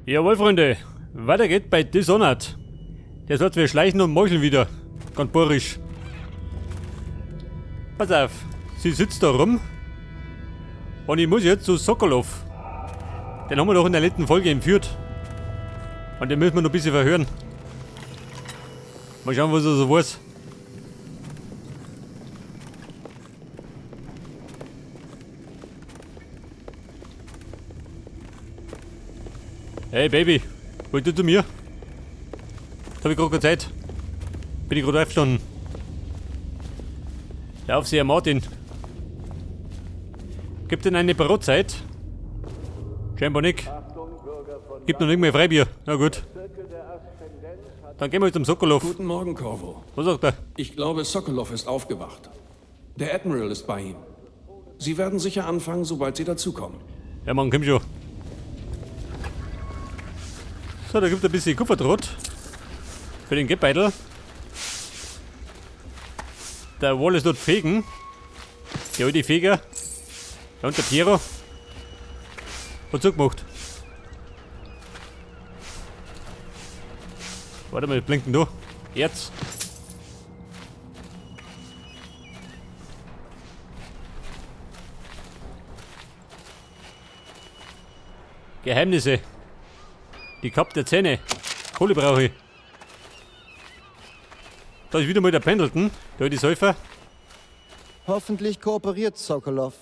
Jawohl, Freunde. Weiter geht's bei Dishonored. Der sagt, wir schleichen und meucheln wieder. Ganz bohrisch. Pass auf. Sie sitzt da rum. Und ich muss jetzt zu Sokolov. Den haben wir doch in der letzten Folge entführt. Und den müssen wir noch ein bisschen verhören. Mal schauen, was er so weiß. Hey Baby, wollt ihr zu mir? Jetzt hab ich grad keine Zeit. Bin ich grad aufgestanden. Der Aufseher Martin. Gibt denn eine Brotzeit? Scheinbar nicht. Gibt noch nicht mehr Freibier. Na gut. Dann gehen wir zum Sokolov. Guten Morgen, Corvo. Was sagt er? Ich glaube, Sokolov ist aufgewacht. Der Admiral ist bei ihm. Sie werden sicher anfangen, sobald Sie dazukommen. Ja, Mann, komm schon. So, da gibt es ein bisschen Kupferdraht. Für den Geldbeutel. Der Wallace dort fegen. Der alte Feger. Ja, und der Piero. Hat zugemacht. Warte mal, blinkt denn da? Erz. Geheimnisse. Die Kappe der Zähne. Kohle brauche ich. Da ist wieder mal der Pendleton, der alte Säufer. Hoffentlich kooperiert Sokolov.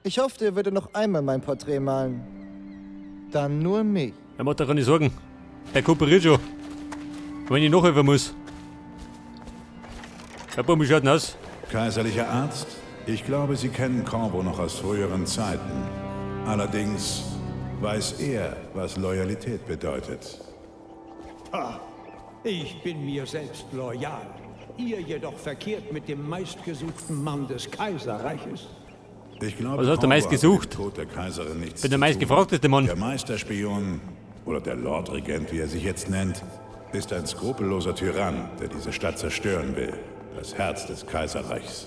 Ich hoffte, er würde noch einmal mein Porträt malen. Dann nur mich. Er macht da keine Sorgen. Er kooperiert schon. Wenn ich nachhelfen muss. Herr Baum, wie schaut denn aus? Kaiserlicher Arzt, ich glaube, Sie kennen Corvo noch aus früheren Zeiten. Allerdings weiß er, was Loyalität bedeutet. Ha, ich bin mir selbst loyal. Ihr jedoch verkehrt mit dem meistgesuchten Mann des Kaiserreiches. Ich glaube, Was hast du Corvo meist hat mit gesucht? dem Tod der Kaiserin nichts Bin der zu meistgefragteste tun. Mann. Der Meisterspion, oder der Lordregent, wie er sich jetzt nennt, ist ein skrupelloser Tyrann, der diese Stadt zerstören will. Das Herz des Kaiserreichs.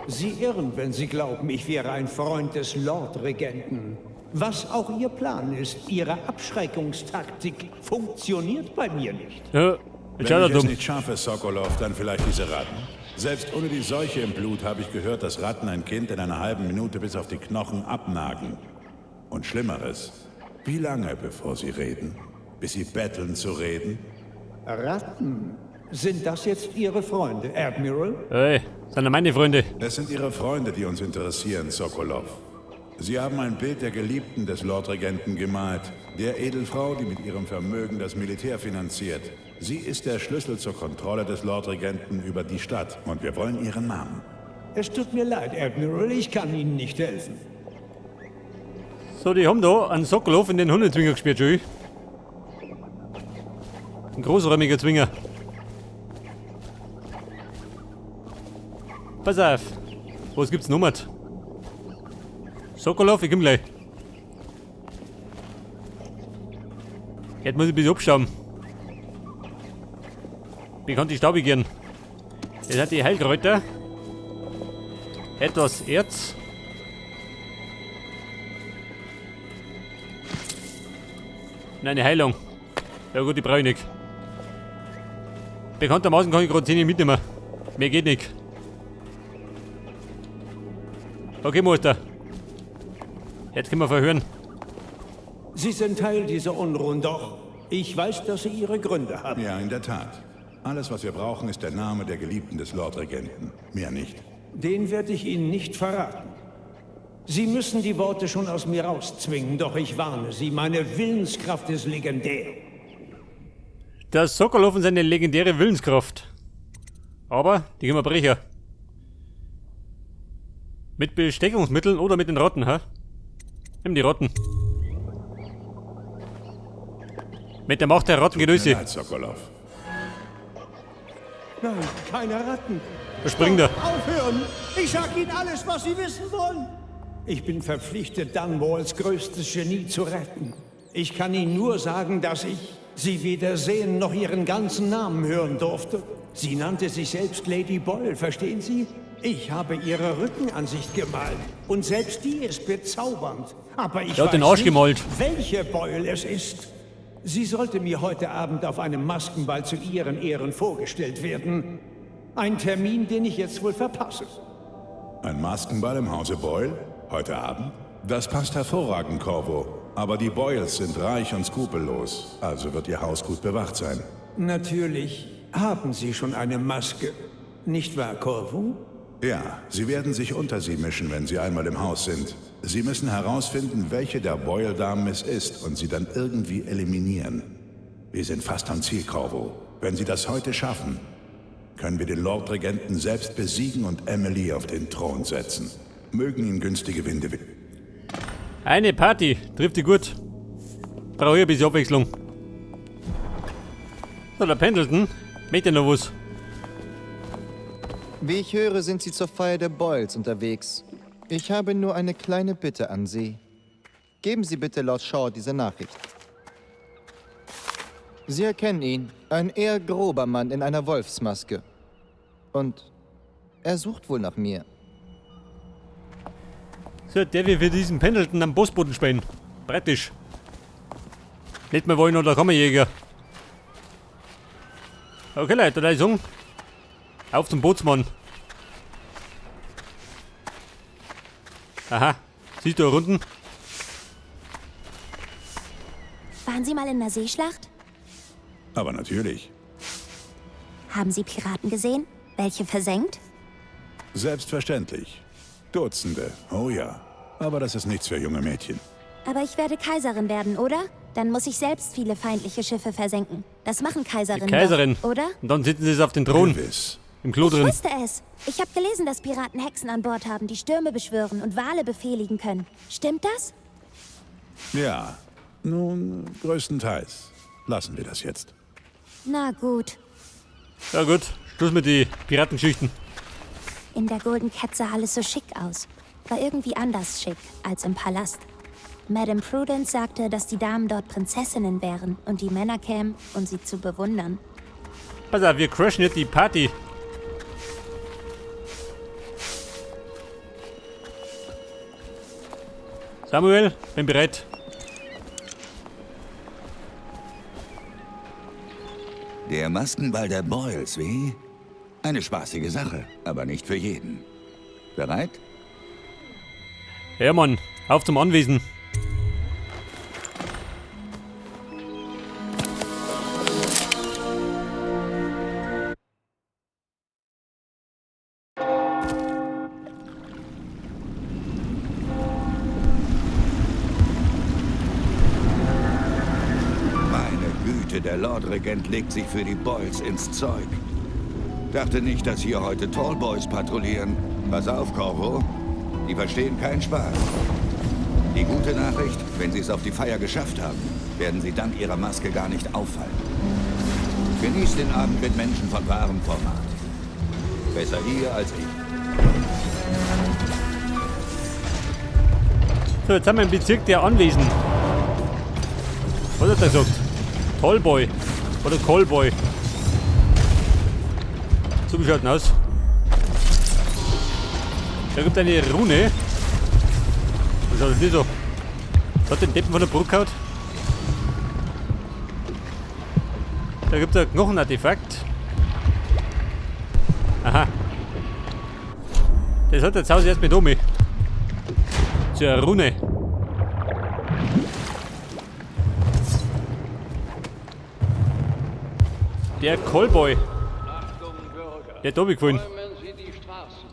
Sie irren, wenn Sie glauben, ich wäre ein Freund des Lordregenten. Was auch Ihr Plan ist, Ihre Abschreckungstaktik funktioniert bei mir nicht. Ja, jetzt Wenn schaut er ich es dumm. nicht schaffe, Sokolov, dann vielleicht diese Ratten. Selbst ohne die Seuche im Blut habe ich gehört, dass Ratten ein Kind in einer halben Minute bis auf die Knochen abnagen. Und Schlimmeres. Wie lange, bevor sie reden? Bis sie betteln zu reden? Ratten? Sind das jetzt Ihre Freunde, Admiral? Ey, sind ja meine Freunde. Es sind Ihre Freunde, die uns interessieren, Sokolov. Sie haben ein Bild der Geliebten des Lordregenten gemalt. Der Edelfrau, die mit ihrem Vermögen das Militär finanziert. Sie ist der Schlüssel zur Kontrolle des Lordregenten über die Stadt. Und wir wollen ihren Namen. Es tut mir leid, Admiral, ich kann Ihnen nicht helfen. So, die haben da einen Sokolov in den Hundezwinger gesperrt, schon. Ein großräumiger Zwinger. Pass auf. Was gibt's noch? Sokolov, ich komm gleich. Jetzt muss ich ein bisschen abstauben. Wie kann die Staube gehen? Das sind die Heilkräuter. Etwas Erz. Nein, eine Heilung. Ja gut, die brauche ich nicht. Bekanntermaßen kann ich gerade 10 mitnehmen. Mehr geht nicht. Okay, Meister. Jetzt können wir verhören. Sie sind Teil dieser Unruhen, doch ich weiß, dass Sie Ihre Gründe haben. Ja, in der Tat. Alles, was wir brauchen, ist der Name der Geliebten des Lordregenten. Mehr nicht. Den werde ich Ihnen nicht verraten. Sie müssen die Worte schon aus mir rauszwingen, doch ich warne Sie, meine Willenskraft ist legendär. Der Sokolov und seine legendäre Willenskraft. Aber die können wir brechen. Mit Bestechungsmitteln oder mit den Ratten, hä? Nimm die Ratten. Mit der Macht der Ratten Tut mir geht leid, Sokolov. Nein, keine Ratten. Da springt er. Aufhören! Ich sag Ihnen alles, was Sie wissen wollen. Ich bin verpflichtet, Dunwalls größtes Genie zu retten. Ich kann Ihnen nur sagen, dass ich sie weder sehen noch ihren ganzen Namen hören durfte. Sie nannte sich selbst Lady Boyle, verstehen Sie? Ich habe ihre Rückenansicht gemalt. Und selbst die ist bezaubernd. Aber ich Der hat den weiß Arsch nicht, gemalt. welche Boyle es ist. Sie sollte mir heute Abend auf einem Maskenball zu ihren Ehren vorgestellt werden. Ein Termin, den ich jetzt wohl verpasse. Ein Maskenball im Hause Boyle? Heute Abend? Das passt hervorragend, Corvo. Aber die Boyles sind reich und skrupellos, also wird ihr Haus gut bewacht sein. Natürlich haben Sie schon eine Maske. Nicht wahr, Corvo? Ja, sie werden sich unter sie mischen, wenn sie einmal im Haus sind. Sie müssen herausfinden, welche der Boyle-Damen es ist und sie dann irgendwie eliminieren. Wir sind fast am Ziel, Corvo. Wenn Sie das heute schaffen, können wir den Lordregenten selbst besiegen und Emily auf den Thron setzen. Mögen ihn günstige Winde wehen. Eine Party, trifft die gut. Brauche ich ein bisschen Abwechslung. So, der Pendleton möchte noch was. Wie ich höre, sind Sie zur Feier der Boyles unterwegs. Ich habe nur eine kleine Bitte an Sie. Geben Sie bitte Lord Shaw diese Nachricht. Sie erkennen ihn, ein eher grober Mann in einer Wolfsmaske. Und er sucht wohl nach mir. So, der wir für diesen Pendleton am Postboten spielen. Praktisch. Nicht mehr wollen oder Kammerjäger. Okay, Leute, da ist um. Auf zum Bootsmann. Aha, siehst du da unten? Waren Sie mal in der Seeschlacht? Aber natürlich. Haben Sie Piraten gesehen? Welche versenkt? Selbstverständlich. Dutzende, oh ja. Aber das ist nichts für junge Mädchen. Aber ich werde Kaiserin werden, oder? Dann muss ich selbst viele feindliche Schiffe versenken. Das machen Kaiserinnen Kaiserin. doch, oder? Und dann sitzen sie auf den Thron. Gewiss. Im Klo Ich drin. wusste es. Ich habe gelesen, dass Piraten Hexen an Bord haben, die Stürme beschwören und Wale befehligen können. Stimmt das? Ja, nun, größtenteils. Lassen wir das jetzt. Na gut. Ja gut, Schluss mit den Piratengeschichten. In der Golden Cat sah alles so schick aus. War irgendwie anders schick als im Palast. Madame Prudence sagte, dass die Damen dort Prinzessinnen wären und die Männer kämen, um sie zu bewundern. Pass auf, wir crashen jetzt die Party. Samuel, bin bereit. Der Maskenball der Boyles, wie? Eine spaßige Sache, aber nicht für jeden. Bereit? Ja, Mann, auf zum Anwesen. Meine Güte, der Lordregent legt sich für die Boyles ins Zeug. Dachte nicht, dass hier heute Tallboys patrouillieren. Pass auf, Corvo. Die verstehen keinen Spaß. Die gute Nachricht, wenn sie es auf die Feier geschafft haben, werden sie dank ihrer Maske gar nicht auffallen. Genießt den Abend mit Menschen von wahrem Format. Besser ihr als ich. So, jetzt haben wir im Bezirk der Anwesen. Was hat er gesagt? Tallboy. Oder Callboy. So, wie schaut denn aus? Da gibt eine Rune. Was hat denn die so? Was hat den Deppen von der Brücke gehauen? Da gibt es ein Knochenartefakt. Aha. Das hat jetzt Haus erst mit Omi. Zur Rune. Der Callboy. Der hat Tobi gefallen. Räumen Sie die Straßen.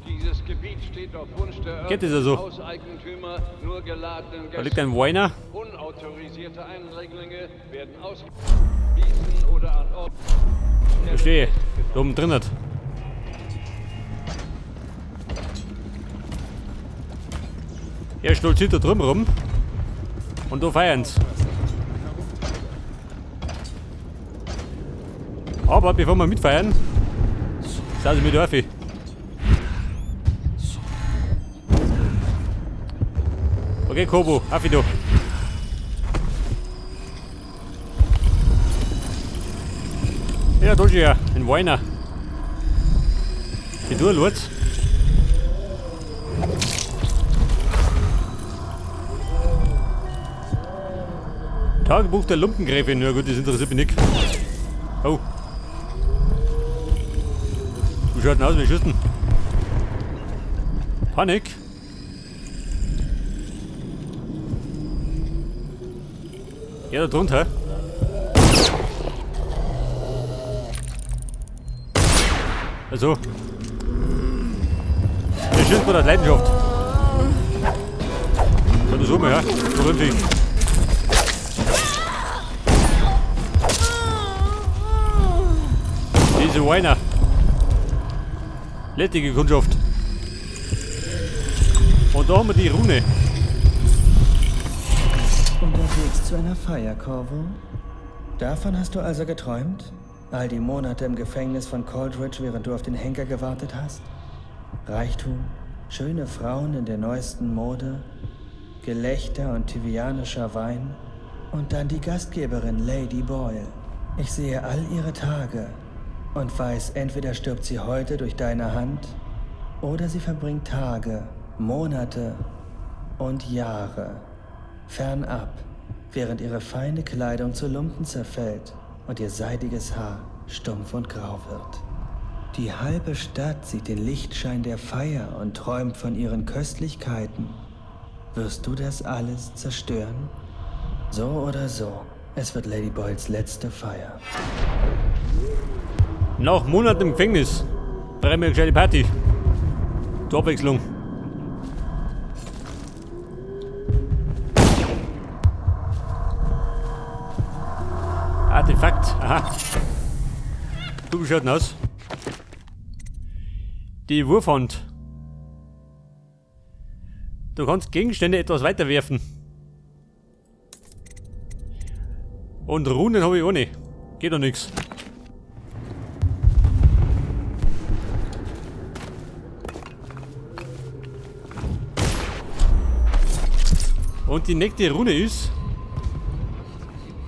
Dieses Gebiet steht auf Wunsch der Geht das also? Hauseigentümer nur geladenen Da liegt ein Weiner. Unautorisierte Eindringlinge werden ausgewiesen oder an Ort. Verstehe. Da oben drin hat. Er stolziert da drum rum. Und da feiern's. Aber bevor wir mitfeiern, saß ich mit Dorfi. Okay, Kobo, auf du. Ja, da ist ja, ein Weiner. Die du, Lutz. Tagebuch der Lumpengräfin. Ja gut, das interessiert mich nicht. Oh. Wie schaut denn aus mit Schüssen? Panik. Ja, da drunter. Also. Der schießt mir das Leidenschaft. Schau das um, ja. So rümpfig. Diese Weiner. Lästige Kundschaft. Und da haben wir die Rune. Unterwegs zu einer Feier, Corvo? Davon hast du also geträumt? All die Monate im Gefängnis von Coldridge, während du auf den Henker gewartet hast? Reichtum, schöne Frauen in der neuesten Mode, Gelächter und tivianischer Wein und dann die Gastgeberin Lady Boyle. Ich sehe all ihre Tage und weiß, entweder stirbt sie heute durch deine Hand oder sie verbringt Tage, Monate und Jahre fernab, während ihre feine Kleidung zu Lumpen zerfällt und ihr seidiges Haar stumpf und grau wird. Die halbe Stadt sieht den Lichtschein der Feier und träumt von ihren Köstlichkeiten. Wirst du das alles zerstören? So oder so, es wird Lady Boyles letzte Feier. Nach Monaten im Gefängnis. Dreimal eine gescheite Party. Zur Abwechslung. Artefakt, aha. Du, wie schaut denn aus? Die Wurfhand. Du kannst Gegenstände etwas weiterwerfen. Und Runen habe ich auch nicht. Geht doch nix. Und die nächste Rune ist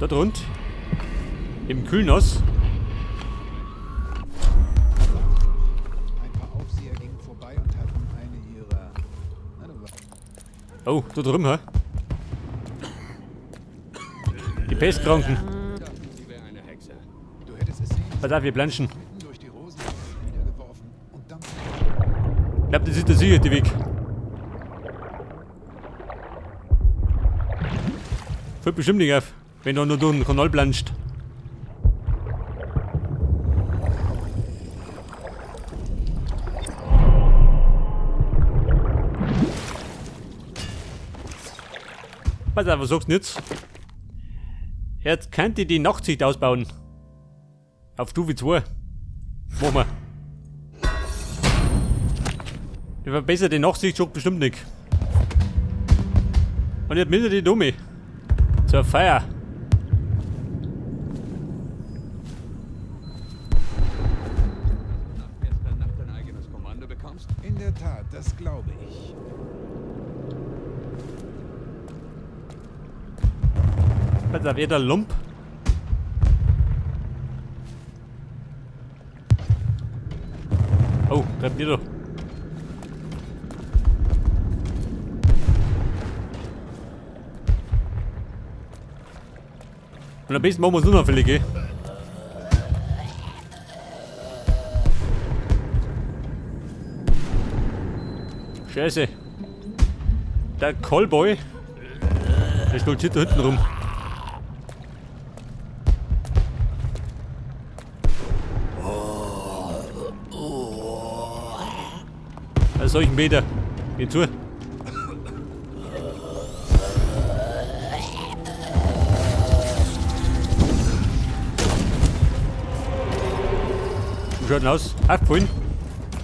da drunten. Im Kühlnass. Ein paar Aufseher gingen vorbei und hatten eine ihrer. Oh, da drüben, hä? Die Pestkranken. Pass auf, wir planschen. Ich glaub, das ist der sichere Weg. Fällt bestimmt nicht auf, wenn du nur durch den Kanal planscht. Pass auf, was sagst du jetzt? Jetzt könnt ihr die Nachtsicht ausbauen. Auf Stufe 2. Machen wir. Die verbesserte Nachtsicht schon bestimmt nicht. Und jetzt müssen die Dumme. Zur Feier. Nach gestern Nacht dein eigenes Kommando bekommst? In der Tat, das glaube ich. Pass auf, der Lump. Oh, bleibt ihr da. Und am besten machen wir es unauffällig, gell? Scheiße. Der Callboy. Der stolziert da hinten rum. Was soll ich denn Meter? Geh zu. Wie schaut denn aus? Aufgefallen?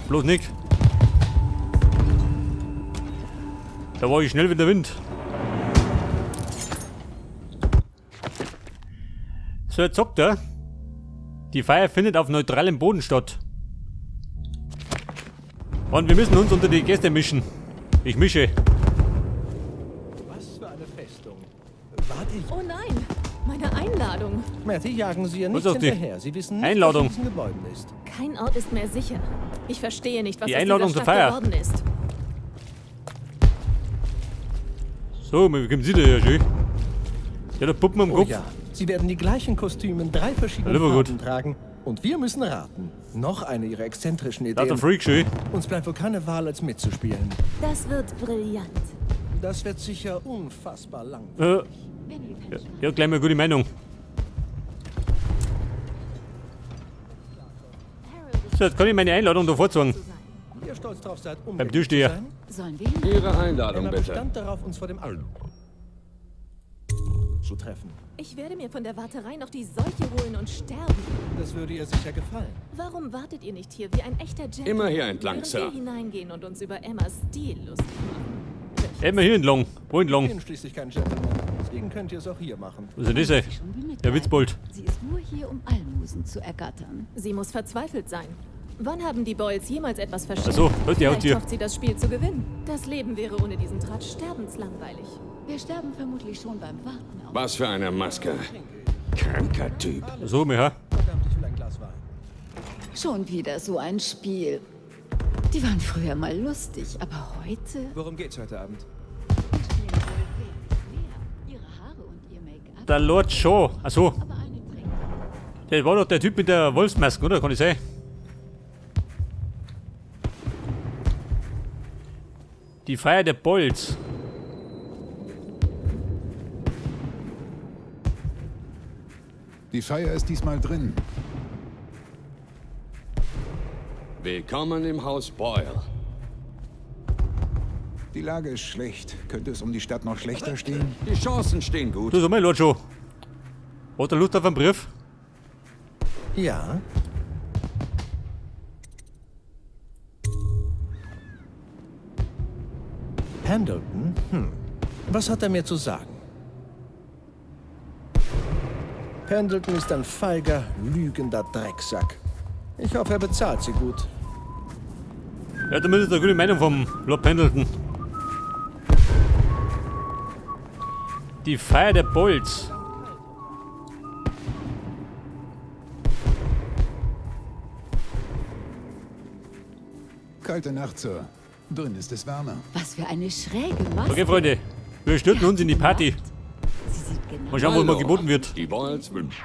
Bloß nicht. Da war ich schnell wie der Wind. So, jetzt sagt er, die Feier findet auf neutralem Boden statt. Und wir müssen uns unter die Gäste mischen. Ich mische. Was für eine Festung. Wart ihr... Oh nein, meine Einladung. Matty, jagen Sie ihr Was nicht ist das die hinterher. Sie wissen nicht, Einladung. was in diesen Gebäuden ist. Kein Ort ist mehr sicher. Ich verstehe nicht, was Die aus Einladung dieser zur Stadt Feier. geworden ist. So, wie kommen Sie da her, schön? Der hat Puppen am Oh Kopf. ja, sie werden die gleichen Kostüme in 3 verschiedenen Lieber gut. Farben tragen. Und wir müssen raten. Noch eine ihrer exzentrischen Lauter Ideen. Freakshow. Uns bleibt wohl keine Wahl, als mitzuspielen. Das wird brillant. Das wird sicher unfassbar langweilig. Ja, gleich mal gute Meinung. So, jetzt kann ich meine Einladung da vorzeigen. Ihr stolz drauf seid, Beim Türsteher. Sollen wir hinein? Ihre Einladung, Emma bitte. bestand darauf, uns vor dem All zu treffen. Ich werde mir von der Warterei noch die Seuche holen und sterben. Das würde ihr sicher gefallen. Warum wartet ihr nicht hier wie ein echter Gentleman? Immer hier entlang, während Sir. wir hineingehen und uns über Emmas Stil lustig machen? Immer hier entlang. Wo Ich entlang? bin schließlich kein Gentleman. Deswegen könnt ihr es auch hier machen. Was ist denn das? Schon Der Witzbold. Sie ist nur hier, um Almosen zu ergattern. Sie muss verzweifelt sein. Wann haben die Boyles jemals etwas verschenkt? Ach so, halt die Vielleicht Haut hier. hofft sie, das Spiel zu gewinnen. Das Leben wäre ohne diesen Tratsch sterbenslangweilig. Wir sterben vermutlich schon beim Warten auf. Was für eine Maske. Kranker Typ. So, mir, ha? Verdammt, ich will ein Glas Wein. Schon wieder so ein Spiel. Die waren früher mal lustig, aber heute Worum geht's heute Abend? spielen wohl wer ist wer. Ihre Haare und ihr Make-up. Der Lord Shaw. Ach so. Aber eine trägt Der war doch der Typ mit der Wolfsmaske, oder? Kann ich sein? Die Feier der Bolz. Die Feier ist diesmal drin. Willkommen im Haus Boyle. Die Lage ist schlecht. Könnte es um die Stadt noch schlechter stehen? Die Chancen stehen gut. Du sag mal, Lord Shaw. Hat er Lust auf einen Brief? Ja. Pendleton? Was hat er mir zu sagen? Pendleton ist ein feiger, lügender Drecksack. Ich hoffe, er bezahlt sie gut. Ja, zumindest eine gute Meinung vom Lord Pendleton. Die Feier der Bolz. Kalte Nacht, Sir. Drin ist es wärmer. Was für eine schräge Maske. Okay, Freunde. Wir stürzen uns in die Party. Sie sieht genau Mal schauen, was mal Hallo. geboten wird. Die Boyles wünschen.